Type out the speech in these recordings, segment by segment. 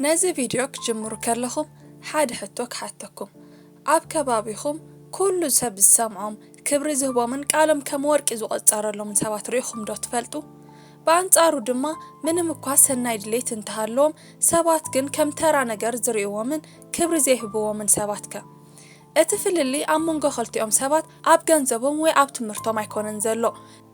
ነዚ ቪድዮ ክትጅምሩ ከለኹም ሓደ ሕቶ ክሓተኩም። ኣብ ከባቢኹም ኩሉ ሰብ ዝሰምዖም፣ ክብሪ ዝህቦምን ቃሎም ከም ወርቂ ዝቖጸረሎምን ሰባት ርኢኹም ዶ ትፈልጡ? ብኣንጻሩ ድማ ምንም እኳ ሰናይ ድሌት እንተሃለዎም ሰባት ግን ከም ተራ ነገር ዝርእይዎምን ክብሪ ዘይህብዎምን ሰባት ከ? እቲ ፍልልይ ኣብ መንጎ ክልቲኦም ሰባት ኣብ ገንዘቦም ወይ ኣብ ትምህርቶም ኣይኮነን ዘሎ።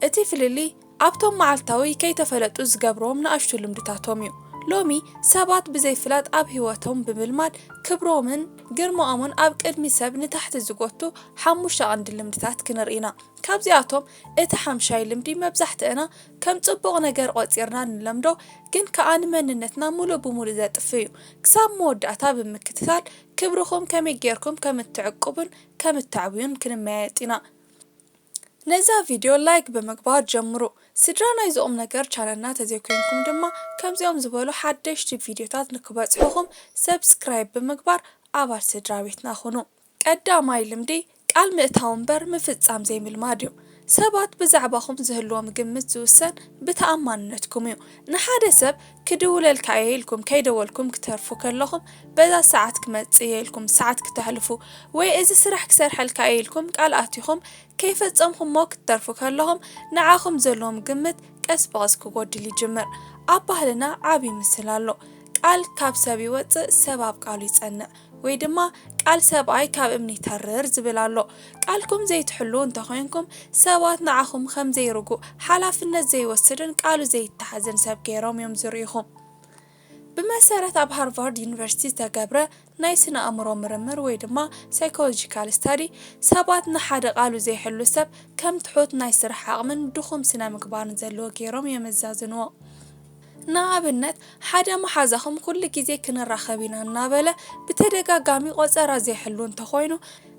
እቲ ፍልልይ ኣብቶም መዓልታዊ ከይተፈለጡ ዝገብርዎም ንኣሽቱ ልምድታቶም እዩ። ሎሚ ሰባት ብዘይፍላጥ ኣብ ህይወቶም ብምልማድ ክብሮምን ግርማኦምን ኣብ ቅድሚ ሰብ ንታሕቲ ዝጎቱ ሓሙሽተ ቀንዲ ልምድታት ክንርኢ ኢና። ካብዚኣቶም እቲ ሓምሻይ ልምዲ መብዛሕትእና ከም ጽቡቕ ነገር ቆጺርና ንለምዶ፣ ግን ከኣ ንመንነትና ሙሉእ ብሙሉእ ዘጥፍእ እዩ። ክሳብ መወዳእታ ብምክትታል ክብርኹም ከመይ ጌርኩም ከም እትዕቅቡን ከም እተዕብዩን ክንመያየጥ ኢና። ነዛ ቪድዮ ላይክ ብምግባር ጀምሩ። ስድራ ናይዚ ቁም ነገር ቻነልና ተዘይኮይንኩም ድማ ከምዚኦም ዝበሉ ሓደሽቲ ቪድዮታት ንክበጽሑኹም ሰብስክራይብ ብምግባር ኣባል ስድራ ቤትና ኩኑ። ቀዳማይ ልምዲ ቃል ምእታው እምበር ምፍጻም ዘይምልማድ እዩ። ሰባት ብዛዕባኹም ዝህልዎም ግምት ዝውሰን ብተኣማንነትኩም እዩ። ንሓደ ሰብ ክድውለልካ እየ ኢልኩም ከይደወልኩም ክተርፉ ከለኹም በዛ ሰዓት ክመጽእ እየ ኢልኩም ሰዓት ክተሕልፉ ወይ እዚ ስራሕ ክሰርሐልካ እየ ኢልኩም ቃል ኣቲኹም ከይፈጸምኩሞ ክትተርፉ ከለኹም ንዓኹም ዘለዎም ግምት ቀስ ብቐስ ክጎድል ይጅምር። ኣብ ባህልና ዓቢ ምስል ኣሎ። ቃል ካብ ሰብ ይወጽእ፣ ሰብ ኣብ ቃሉ ይጸንዕ። ወይ ድማ ቃል ሰብኣይ ካብ እምኒ ይተርር ዝብል ኣሎ። ቃልኩም ዘይትሕልዉ እንተኾይንኩም ሰባት ንዓኹም ከም ዘይርጉእ፣ ሓላፍነት ዘይወስድን ቃሉ ዘይተሓዝን ሰብ ገይሮም እዮም ዝርእይኹም። ብመሰረት ኣብ ሃርቫርድ ዩኒቨርሲቲ ዝተገብረ ናይ ስነ ኣእምሮ ምርምር ወይ ድማ ሳይኮሎጂካል ስታዲ ሰባት ንሓደ ቃሉ ዘይሕሉ ሰብ ከም ትሑት ናይ ስራሕ ዓቕምን ድኹም ስነ ምግባርን ዘለዎ ገይሮም የመዛዝንዎ። ንኣብነት ሓደ መሓዛኹም ኩሉ ግዜ ክንራኸብ ኢና እናበለ ብተደጋጋሚ ቆጸራ ዘይሕሉ እንተኾይኑ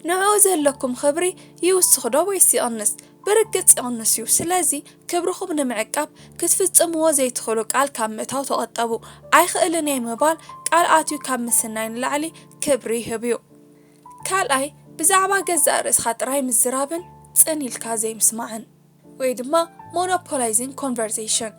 ንዕኡ ዘለኩም ክብሪ ይውስኽ ዶ ወይስ ይቕንስ? ብርግጽ ይቕንስ እዩ። ስለዚ ክብርኹም ንምዕቃብ ክትፍጽምዎ ዘይትኽእሉ ቃል ካብ ምእታው ተቐጠቡ። ኣይኽእልን እየ ምባል ቃል ኣትዩ ካብ ምስናይ ንላዕሊ ክብሪ ይህብ እዩ። ካልኣይ ብዛዕባ ገዛእ ርእስኻ ጥራይ ምዝራብን ጽን ኢልካ ዘይምስማዕን ወይ ድማ monopolizing conversation።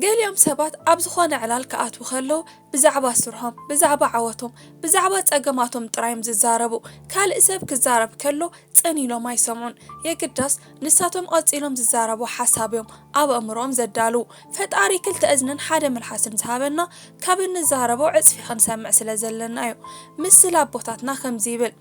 ገሊኦም ሰባት ኣብ ዝኾነ ዕላል ክኣትዉ ከለዉ ብዛዕባ ስርሖም፣ ብዛዕባ ዓወቶም፣ ብዛዕባ ጸገማቶም ጥራይ እዮም ዝዛረቡ። ካልእ ሰብ ክዛረብ ከሎ ጽን ኢሎም ኣይሰምዑን። የግዳስ ንሳቶም ቀጺሎም ዝዛረቡ ሓሳብ እዮም ኣብ ኣእምሮኦም ዘዳልዉ። ፈጣሪ ክልተ እዝንን ሓደ መልሓስን ዝሃበና ካብ እንዛረቦ ዕጽፊ ክንሰምዕ ስለ ዘለና እዩ። ምስል ኣቦታትና ከምዚ ይብል፣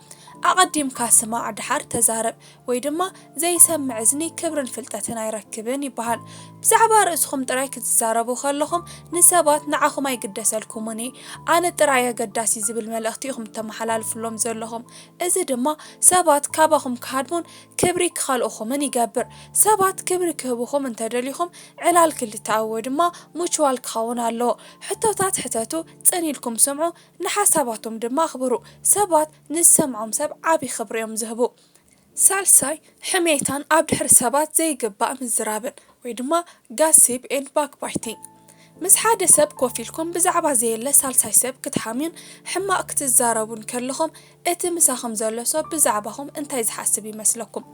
ኣቐዲምካ ስማዕ ድሓር ተዛረብ ወይ ድማ ዘይሰምዕ እዝኒ ክብርን ፍልጠትን ኣይረክብን ይበሃል። ብዛዕባ ርእስኹም ጥራይ ክትዛረቡ ከለኹም ንሰባት ንዓኹም ኣይግደሰልኩምን እየ፣ ኣነ ጥራይ ኣገዳሲ ዝብል መልእኽቲ ኢኹም እተመሓላልፍሎም ዘለኹም። እዚ ድማ ሰባት ካባኹም ክሃድሙን ክብሪ ክኸልኡኹምን ይገብር። ሰባት ክብሪ ክህቡኹም እንተደሊኹም ዕላል ክልተኣዊ ወይ ድማ ሙቹዋል ክኸውን ኣለዎ። ሕቶታት ሕተቱ፣ ጽን ኢልኩም ስምዑ፣ ንሓሳባቶም ድማ ኣኽብሩ። ሰባት ንዝሰምዖም ሰብ ዓቢ ክብሪ እዮም ዝህቡ። ሳልሳይ፣ ሕሜታን ኣብ ድሕሪ ሰባት ዘይግባእ ምዝራብን ወይ ድማ gossip and backbiting። ምስ ሓደ ሰብ ኮፍ ኢልኩም ብዛዕባ ዘየለ ሳልሳይ ሰብ ክትሓምዩን ሕማቕ ክትዛረቡን ከለኹም እቲ ምሳኹም ዘሎ ሰብ ብዛዕባኹም እንታይ ዝሓስብ ይመስለኩም?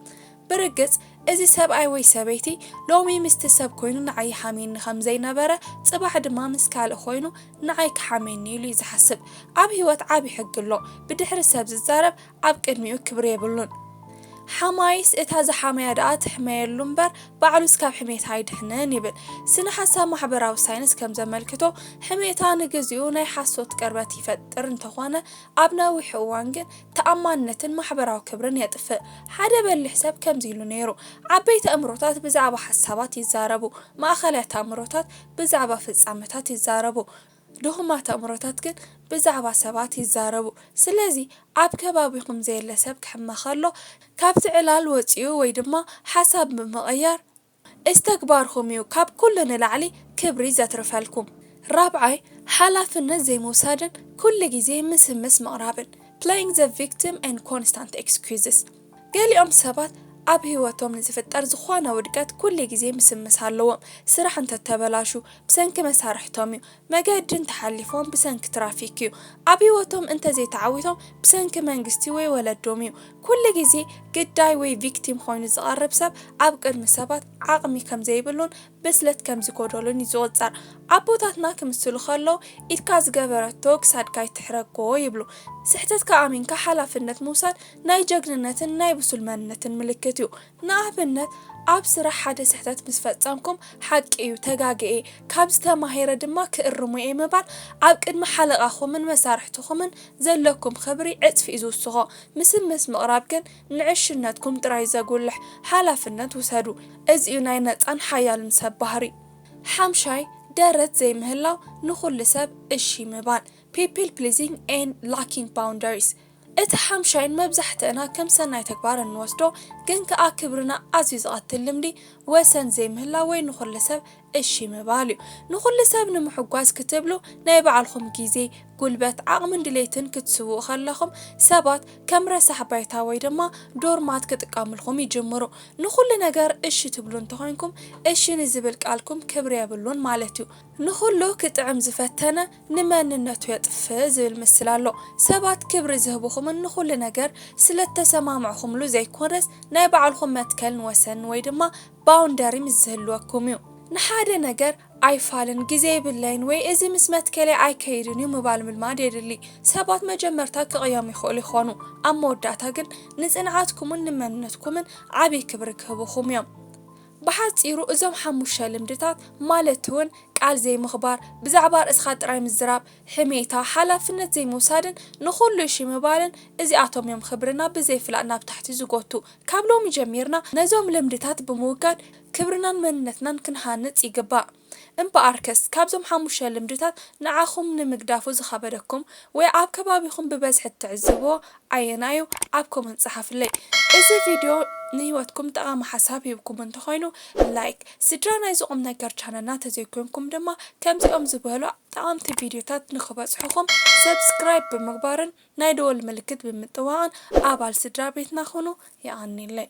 ብርግጽ እዚ ሰብኣይ ወይ ሰበይቲ ሎሚ ምስቲ ሰብ ኮይኑ ንዓይ ይሓምየኒ ከም ዘይነበረ ጽባሕ ድማ ምስ ካልእ ኮይኑ ንዓይ ክሓምየኒ ኢሉ እዩ ዝሓስብ። ኣብ ህይወት ዓቢ ሕጊ ኣሎ። ብድሕሪ ሰብ ዝዛረብ ኣብ ቅድሚኡ ክብሪ የብሉን። ሓማይስ እታ ዝሓመያ ደኣ ትሕመየሉ እምበር ባዕሉስ ካብ ሕሜታ ኣይድሕንን ይብል። ስነ ሓሳብ ማሕበራዊ ሳይንስ ከም ዘመልክቶ ሕሜታ ንግዚኡ ናይ ሓሶት ቅርበት ይፈጥር እንተኾነ ኣብ ነዊሕ እዋን ግን ተኣማንነትን ማሕበራዊ ክብርን የጥፍእ። ሓደ በሊሕ ሰብ ከምዚ ኢሉ ነይሩ፣ ዓበይቲ ኣእምሮታት ብዛዕባ ሓሳባት ይዛረቡ፣ ማእኸላት ኣእምሮታት ብዛዕባ ፍጻመታት ይዛረቡ፣ ድኹማት ኣእምሮታት ግን ብዛዕባ ሰባት ይዛረቡ። ስለዚ ኣብ ከባቢኹም ዘየለ ሰብ ክሕመ ከሎ ካብቲ ዕላል ወጺኡ ወይ ድማ ሓሳብ ብምቕያር እዚ ተግባርኹም እዩ ካብ ኩሉ ንላዕሊ ክብሪ ዘትርፈልኩም። ራብዓይ ሓላፍነት ዘይምውሳድን ኩሉ ግዜ ምስምስ ምቕራብን playing the victim and constant excuses። ገሊኦም ሰባት ኣብ ህይወቶም ንዝፍጠር ዝኾነ ውድቀት ኩሉ ግዜ ምስምስ ኣለዎም። ስራሕ እንተተበላሹ ብሰንኪ መሳርሕቶም እዩ። መገዲ እንተሓሊፎም ብሰንኪ ትራፊክ እዩ። ኣብ ህይወቶም እንተዘይተዓዊቶም ብሰንኪ መንግስቲ ወይ ወለዶም እዩ። ኩሉ ግዜ ግዳይ ወይ ቪክቲም ኮይኑ ዝቐርብ ሰብ ኣብ ቅድሚ ሰባት ዓቕሚ ከም ዘይብሉን ብስለት ከም ዝጎደሉን እዩ ዝቑጸር። ኣቦታትና ክምስሉ ከለዉ፣ "ኢድካ ዝገበረቶ ክሳድካ ኣይትሕረጎ" ይብሉ። ስሕተትካ ኣሚንካ ሓላፍነት ምውሳድ ናይ ጀግንነትን ናይ ብሱል መንነትን ምልክት እዩ። ንኣብነት፣ ኣብ ስራሕ ሓደ ስሕተት ምስ ፈጸምኩም፣ "ሓቂ እዩ፣ ተጋግየ፣ ካብዚ ተማሂረ ድማ ክእርሞ እየ" ምባል፣ ኣብ ቅድሚ ሓለቓኹምን መሳርሕትኹምን ዘለኩም ክብሪ ዕጽፊ እዩ ዝውስኾ። ምስምስ ምቕራብ ግን ንዕሽነትኩም ጥራይ ዘጉልሕ ሓላፍነት ውሰዱ። እዚ እዩ ናይ ነጻን ሓያልን ሰብ ባህሪ። ሓምሻይ፣ ደረት ዘይምህላው፣ ንኹሉ ሰብ እሺ ምባል። People pleasing and lacking boundaries። እቲ ሓምሻይን መብዛሕትእና ከም ሰናይ ተግባር እንወስዶ፣ ግን ከኣ ክብርና ኣዝዩ ዝቐትል ልምዲ፣ ወሰን ዘይምህላው ወይ ንኹሉ ሰብ እሺ ምባል እዩ። ንኹሉ ሰብ ንምሕጓዝ ክትብሉ ናይ ባዕልኹም ግዜ፣ ጉልበት፣ ዓቕምን ድሌትን ክትስውኡ ከለኹም፣ ሰባት ከም ረሳሕ ባይታ ወይ ድማ ዶርማት ክጥቀምልኩም ይጅምሩ። ንኹሉ ነገር እሺ ትብሉ እንተኾይንኩም፣ እሺ ንዝብል ቃልኩም ክብሪ የብሉን ማለት እዩ። ንኹሉ ክጥዕም ዝፈተነ ንመንነቱ የጥፍእ ዝብል ምስል ኣሎ። ሰባት ክብሪ ዝህብኹምን ንኹሉ ነገር ስለ እተሰማማዕኹምሉ ዘይኮነስ፣ ናይ ባዕልኹም መትከልን ወሰንን ወይ ድማ ባውንደሪ ምስ ዝህልወኩም እዩ። ንሓደ ነገር "ኣይፋልን፣ ግዜ የብለይን" ወይ "እዚ ምስ መትከለይ ኣይከይድን እዩ" ምባል ምልማድ የድሊ። ሰባት መጀመርታ ክቕየሙ ይኽእሉ ይኾኑ፣ ኣብ መወዳእታ ግን ንጽንዓትኩምን ንመንነትኩምን ዓቢ ክብሪ ክህቡኹም እዮም። ብሓጺሩ፣ እዞም ሓሙሽተ ልምድታት፣ ማለት እውን ቃል ዘይምኽባር፣ ብዛዕባ ርእስኻ ጥራይ ምዝራብ፣ ሕሜታ፣ ሓላፍነት ዘይምውሳድን ንኹሉ እሺ ምባልን፣ እዚኣቶም እዮም ክብርና ብዘይ ፍላጥ ናብ ታሕቲ ዝጎቱ። ካብ ሎሚ ጀሚርና ነዞም ልምድታት ብምውጋድ ክብርናን መንነትናን ክንሃንጽ ይግባእ። እምበኣርከስ፣ ካብዞም ሓሙሽተ ልምድታት ንዓኹም ንምግዳፉ ዝኸበደኩም ወይ ኣብ ከባቢኹም ብበዝሒ እትዕዝብዎ ኣየናይ እዩ? ኣብ ኮመንት ጸሓፍለይ። እዚ ቪድዮ ንህይወትኩም ጠቓሚ ሓሳብ ሂብኩም እንተኾይኑ፣ ላይክ፣ ስድራ ናይዚ ቁም ነገር ቻነልና ተዘይኮንኩም ድማ፣ ከምዚኦም ዝበሉ ጠቓምቲ ቪድዮታት ንኽበጽሑኹም ሰብስክራይብ ብምግባርን ናይ ደወል ምልክት ብምጥዋቕን ኣባል ስድራ ቤትና ኩኑ። የቐንየለይ።